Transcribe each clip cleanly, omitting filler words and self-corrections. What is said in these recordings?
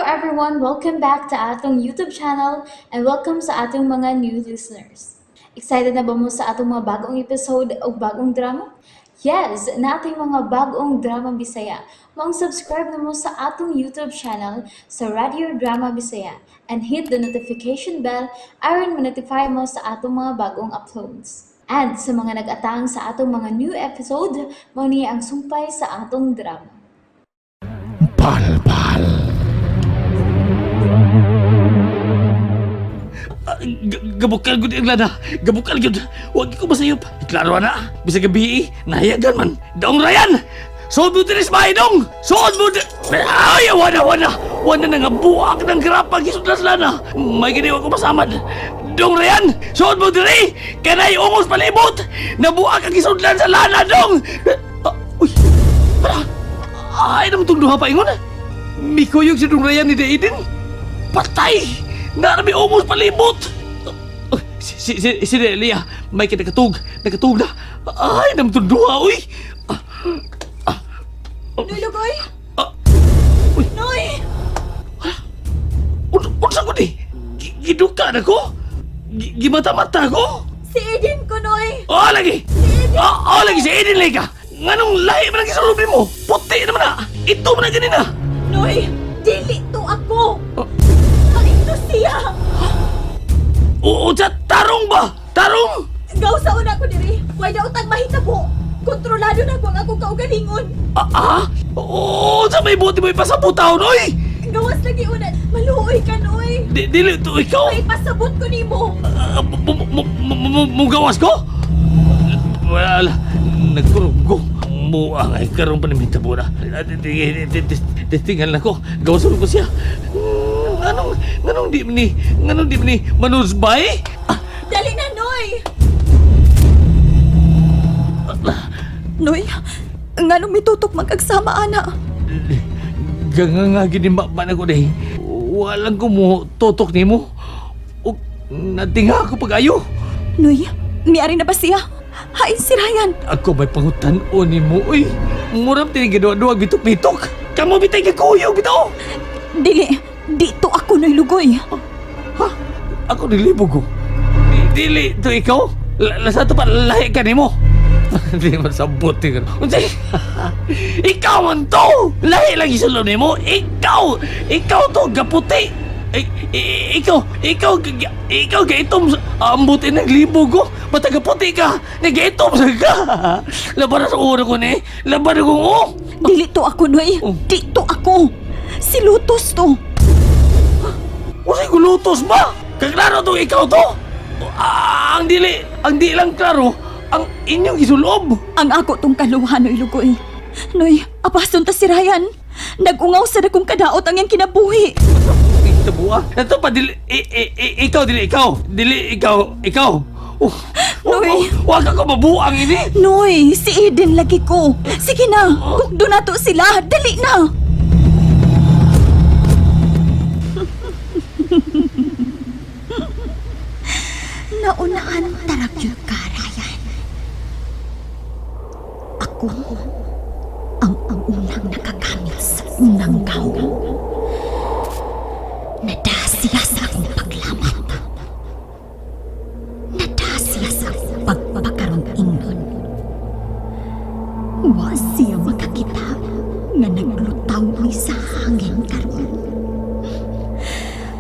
everyone! Welcome back to atong YouTube channel and welcome sa atong mga new listeners. Excited na ba mo sa atong mga bagong episode o bagong drama? Yes, nating mga bagong drama Bisaya. Maong subscribe na mo sa atong YouTube channel sa Radio Drama Bisaya and hit the notification bell aron ma-notify mo sa atong mga bagong uploads. And sa mga nag-atang sa atong mga new episode, mao ni ang sumpay sa atong drama. Palpal. Gabukal gud ang lana. Gabukal gud. Wag ko masayop. Klaro na. Bisag gabi, nahiyagan man. Dong Ryan. Suod mo dinis dong. Suod mo Ay, wana wana. Wana na nga buak ng grapag gisudlas lana. May gini wa ko masamad. Dong Ryan, suod mo diri. Kanay ungos palibot. Nabuak ang gisudlan sa lana dong. Ah, uy. Para. Ay, naman tong duha pa ingon. Mikuyog si Dong Ryan ni Daiden. Patay! Narami ungos palibot! Si Delia, may kinakatug. Nakatug na. Ay, namtunduha, uy! Noy Lugoy! Ah, uy. Noy! Unsa ko ni? Giduka na ko? Gimata-mata ko? Si Eden ko, Noy! Oh, lagi! Oh, oh, lagi si Eden lagi ka! Nganong lahi man ang gisulubin mo? Puti naman na! Ito man na ganina! Noy! Dili to ako! Oh. Ito siya! Oo, sa tarong ba? Tarong! Gaw sa una ko diri! Way daw tag mahitabo! Kontrolado na ko ang akong kaugalingon! Ah, ah? Oo, sa may buti mo ipasabutaw, oy! Gawas lagi una! Maluoy ka, Noy! Dili to ikaw! May pasabot ko nimo! Ah, mugawas ko? Wala, nagkurog ko. Muang ay karoon pa namin tabo na. Tingnan lang ko. Gawasan ko siya. Nganong di ni manusbay? Ah, Dali na, Noy! Noy, nganong mitutok magkagsama, ana? Ganga nga gini ba na ko day. Walang ko mo tutok nimo. O, natinga ako pag-ayo. Noy, miari na ba siya? Hain si Ryan! Ako may pangutan-o nimo, uy. Murap tinigidwa-duwag bitok-bitok. Kamu bitay kakuyog bitaw. Dili, dito ako, Noy Lugoy. Ha? Ako nilibog ko. Dili, to ikaw? Lasa to pa, lahi ka nimo. Hindi man sabot ka. Unsay? Ikaw man to! Lahi lang isulo nimo. Ikaw! Ikaw to, gaputi! Ikaw, ikaw, ikaw gaitom ang buti naglibog ko. Basta gaputi ka, nagaitom sa ka. Laban na sa uro ko ni. Laban na kong oh. Dili to ako, Noy. Oh. Dito ako. Si Lutos to. Usay gulutos ba? Kaklaro to ikaw to. Ah, ang di lang klaro, ang inyong gisulob. Ang ako tong kaluha, Noy Lugoy. Noy, apason ta si Ryan. Nag-ungaw sa dakong kadaot ang iyang kinabuhi. Ito buwa. Ito pa dili ikaw dili ikaw. Dili ikaw, ikaw. Oh, oh, Noy. oh, wag ako mabuang ini. Noy, si Eden lagi ko. Sige na, kukdo na to sila. Dali na. Naunahan tarag yun ka, Ryan. Ako ang unang nakagamit sa unang gaw. Nadasiya sa akong paglamat. Nadasiya sa akong pagpakaroon ingnon. Wa siya makakita nga naglutaw mi sa hangin karon.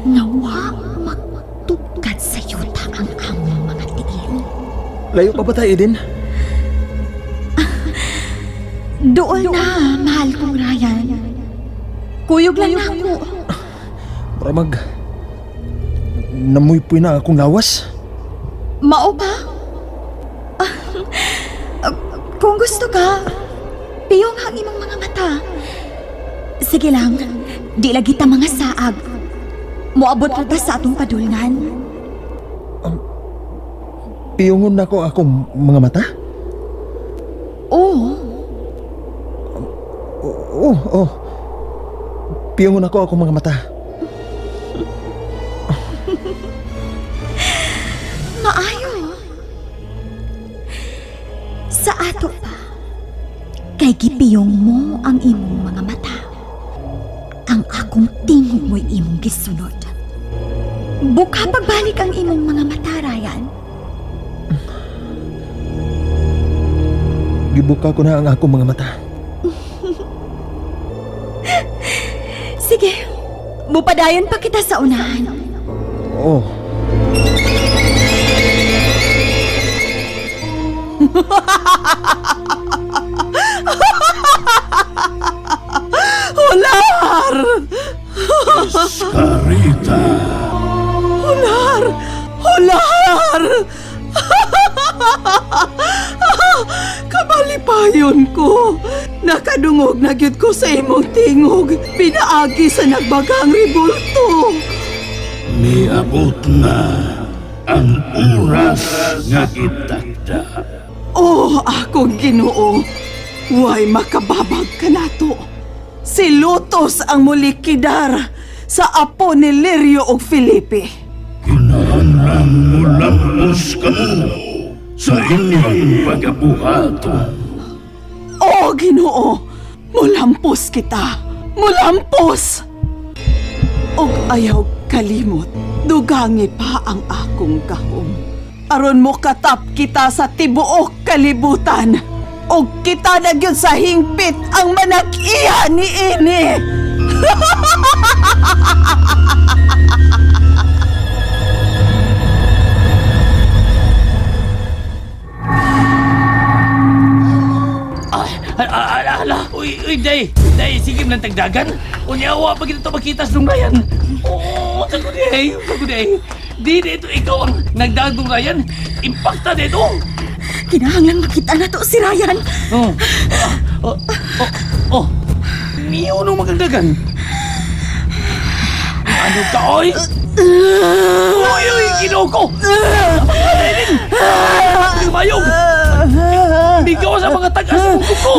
Nga wa magtugkad sa yuta ang among mga tiil. Layo pa ba tayo, Eden? Dool na, mahal kong Ryan. Kuyog lang na ako. Para mag... Namuypuy na akong lawas. Mao ba? Kung gusto ka, piyong ang imong mga mata. Sige lang, di lagi ta mga saag. Moabot na ta sa atong padulngan. Piyungon na ko akong mga mata? Oo. Oo, oo. Piyungon ako akong mga mata. Maayo. Sa ato pa, kay gipiyong mo ang imong mga mata. Ang Ang akong tingog mo'y imong gisunod. Buka pagbalik ang imong mga mata, Ryan. Gibuka ko na ang akong mga mata. Sige, mupadayon pa kita sa unahan. Oo. Hular! Sarita. Hular! Hular! Kamalipayon ko! Nakadungog na gyud ko sa imong tingog. Pinaagi sa nagbagang ribulto. Niabot na ang oras nga gitakda. Oh, akong Ginoo. Way makababag ka nato. Si Lutos ang mulikidar sa apo ni Lirio ug Felipe. Kinahanglan mo lampos kamo sa inyong pagabuhaton. Oh, Ginoo, mulampos kita. Mulampos! Og ayaw kalimot, dugangi pa ang akong gahom. Aron mo katap kita sa tibuok kalibutan. Og kita na gyud sa hingpit ang manag-iya ni ini. Ay, ala, ala, ala. Uy, uy, day. Day, sige ng tagdagan. Unya, wa pa kita makita sa Dong Ryan. Oo, sago day, sago day. Di dito ikaw ang nagdaag Dong Ryan. Impacta dito. Kinahanglan makita na to si Ryan. Oh, oh, oh, oh. Niyo nung magagdagan. Ano ka, oy? Uy, uy, ginoo ko! Lumayog! Bigaw sa mga tagas sa ko!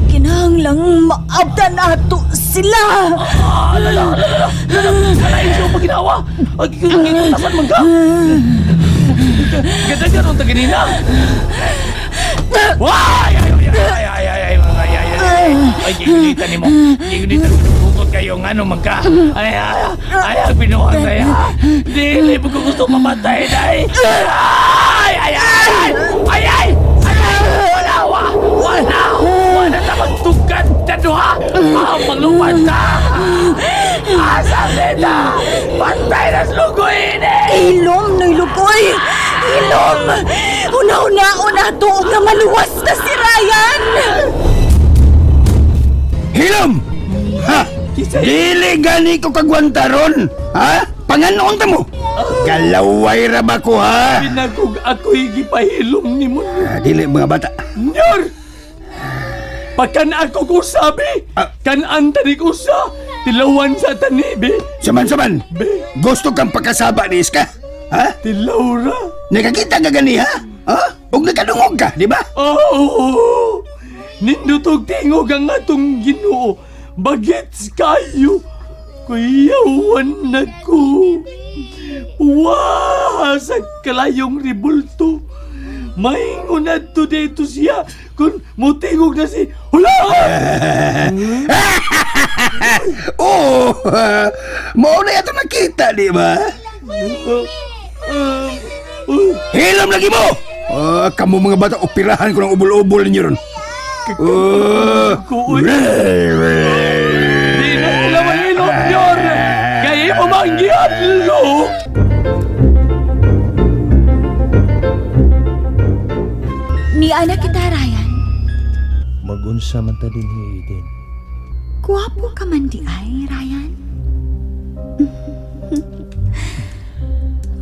Kinahanglang maabdan nato sila. Ah, lala, lala, lala, lala, siya ang ginawa. Ay, kitasan man ka. Ganda ka ron, taganina. Ay, ay, ay, ay, ay, ay, ay, ay, ay, ay, ay, gigunitan nimo. Gigunitan mo, bukod kayo, ngano man ka. Ay, ay, ay, ay, binuhat ay, Dili mo ko gusto mamatay, day. Ay, ay, ay, ay, ay, ay, ay, wala, wa, wala, wala na magtugad na duha. Ah, maglupad ta. Asa nita? Patay na slugoy ini. Ilom, noy lugoy! Ilom! Una-una-una to nga maluwas na si Ryan! Hilom! Ha! Dili gani ko kagwanta ron! Ha? Panganoon ta mo? Kalaway ra ba ko ha? Pinagog ako'y gipahilom ni mo. Ah, dili mga bata. Nyor! Pakan ako ko sabi, Ah. kan tani ko sa, tilawan sa tanibi, Saman-saman. Be. Gusto kang pagkasaba ni Iska? Ha? tilawra. Nakakita ka gani ha? Ha? Ug nakadungog ka, di ba? Oh, nindutog tingog ang atong Ginoo. Bagets kayo. Kuyawan na ko. Wah, sa kalayong ribulto. Maingon na to dito siya kung mutingog na si Hula! Oo! Mao na yato nakita, di ba? Hilom lagi mo! Ah, kamo mga bata, operahan ko ng ubol-ubol ninyo ron. Oh. Kuy. Di na sila mahilom, Nyor! Kaya mo manggiadlo! Ni anak kita, Ryan. Magunsa man ta din hi Eden. Guwapo ka man di ay, Ryan.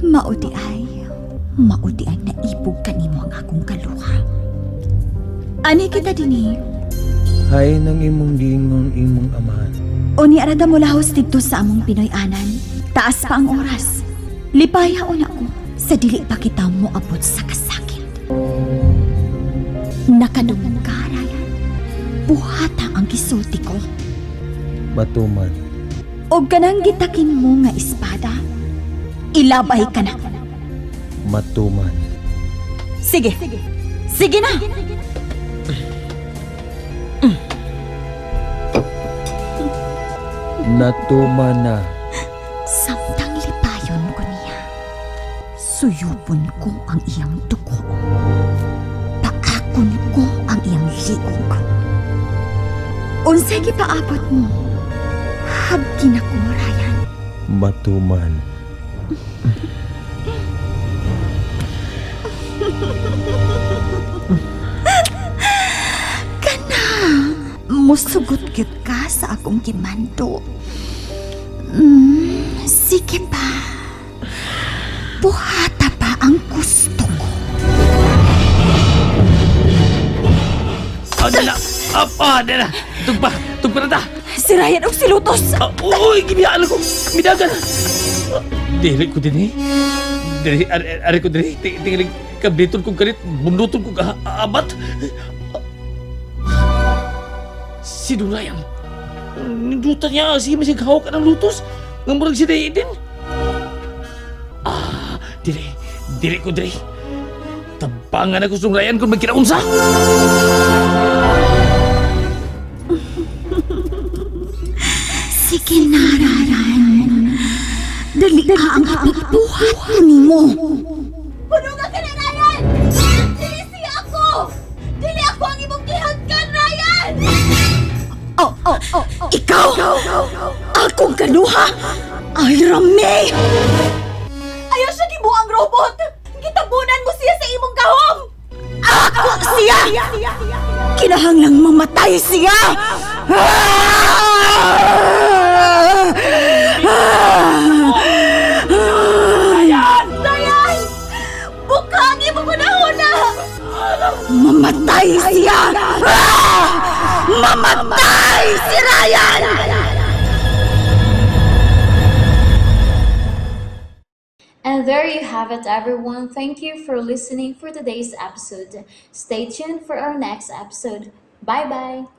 Mauti ay, mauti ay naibog kanimo ang akong kaluha. Ani kita dinhi? Hay nang imong giingon imong amahan. O ni arada mo lahos didto sa among Pinoy anan. Taas pa ang oras. Lipaya una ko sa dili pa kita moabot sa kasakit. Nakadungog ka, Ryan. Buhata ang gisulti ko. Matuman. Og kanang gitakin mo nga espada, ilabay ka na. Matuman. Sige. Sige na. Natuman na. Samtang lipayon ko niya, suyupon ko ang iyang dugo. Paakon ko ang iyang liog. Unsay gipaabot mo? Hagki na ko, Ryan. Matuman. Musugot gyud ka sa akong gimando. Sige pa. Buhata pa ang gusto ko. Ah, dala. Ah, ah, dala. Tugpa, tugpa na ta. Si Ryan og si Lutos. Ah, uy, gibiyaan ako. Midagan. Ah, dili ko din eh. Dili, ari, ari ko dili. Tingin, kabliton kong kalit, bunduton kong abat. Ah, si Durayan. Nindutan niya, sige masig hawak ng lutos. Nga murag si Dayden. Ah, dili, dili ko dili. Tabangan ako sa Ryan kung magkinaunsa. Sige na, Ryan. Dali ka ang ibuhat ko nimo. Puno ka na, Ryan! Dili siya ako! Dili ako ang imong gihagkan, Ryan! Oh, ikaw! Akong kanuha! Ay, Rami! Ayaw siya gibuang robot! Gitabunan mo siya sa imong gahom! Ako siya! Kinahanglang mamatay siya! Ryan! Ryan! Buka ang imong hunahuna! Mamatay siya! Mamatay si Ryan! And there you have it, everyone. Thank you for listening for today's episode. Stay tuned for our next episode. Bye bye.